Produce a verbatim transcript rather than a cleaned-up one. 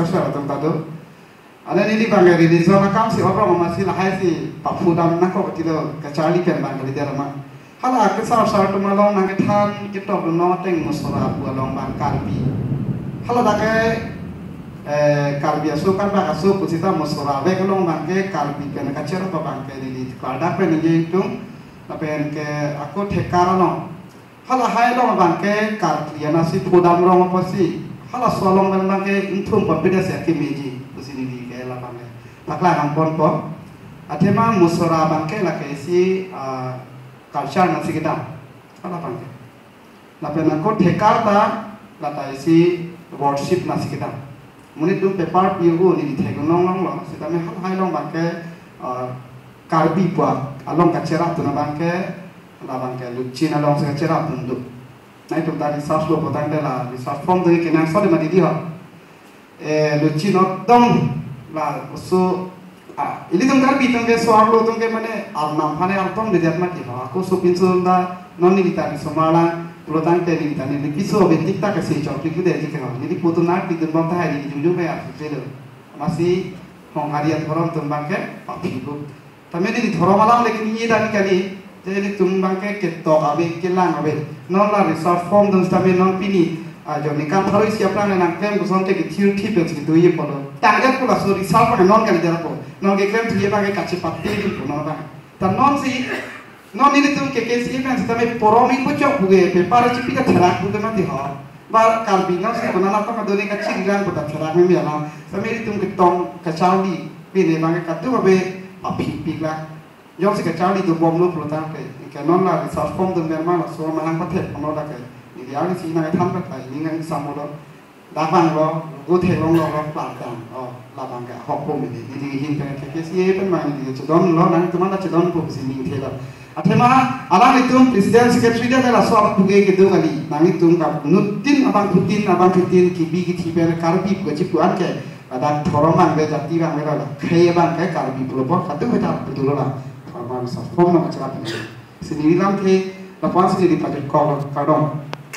Sir atum ta do. Ane neli bang religion akam si orong amatsi lahai si paphu dam nangkok tilo kacharli pen bang kalidet amat. Hala kesar sar atum along nangkethan ketok lo non ateng Musora pu along bang Karbi. Hala dak ke, eh, Karbi aso Karbak aso pusita Musora vek along bang ke Karbi pen kacherap bang ke neli klardak pen nangji tung. Lapen ke ako thekar along. Hala hai along bang ke Karbi anatsi phu dam rong apotsi. Hala so along bang bang ke ingthum pon pida si akemeji pusi neli ke la bang ke paklang nangponpo. Athema Musora bang ke lake isi, ah, culture anatsi kedam. Hala bang ke. Lapen ako thekar ta lata isi worship anatsi kedam. Monit atum paper pi-o neli theklong longlo, sitame hala hai along bang ke, ah, Karbi pu along kacherap atum abang ke, la bang ke Luching along si kacherap atum do. Nangtum ta research lo potang te la research form do kenangsot ma didi ho. Eh, Luching atum la oso, ah, ilitum Karbi atum ke so-arlo atum ke mane arnam aphan artong dedet mati ho. Ako sopinso ta non neli ta risomar lang pulotangte neli ta neli piso betik ta kesi chokpik dei ji ke ho. Neli putu nar pidun bom tahai neli jujur ke artong dei lo. Amatsi Honghari adhorom atum bang ke paphi bu. Tame neli dhorom alam le kini dan kali. Je nelitum bang ke ketok ave, kelang ave. Non la research form dun tame non pini, ah, joni kan pharo isi aphrang nangklem koson te kethir thip si do ye pulo. Target pu laso research bang non kalidet apo. Non keklem thuye bang ke kachepate dun pu non bang. Ta non si, non nelitum ke ke si kan sitame porom ingpuchok puke paper chipi ta therak puke mati ho. Ba Karbi non si kona na tong adoni kachiri lang puta therak meme alam. Tame nelitum ketong kacharli pine bang ke kadokave paphi pik la. Jongsi kacharli dobom lo pulotangte. Ke non la research form dun ber ma laso mahang pathet kono la ke. Neli arni si nangthan patai, neli nang samo lo. Dak bang lo, go theklong lo, lo, plang tang. Oh, la bang ke ahok po mene. Neli hin pen ke ke si pen ma neli chedon lo, nangtum ta chedon po si ningthe lo. Athema, alanglitum president secretary ta laso apuke kedo kali. Nanglitum ka nutin abangphutin, abangphutin, kebi kethe pen Karbi pu kachipu an ke. Ladak dhorom bang ke jati bang ke la. Khei bang ke Karbi pulo po, katu ke ta putulo la. Dhorom bang sa form na macam apa ni. Si neli lamthe, lapuan si neli pajut kok lo, kardom.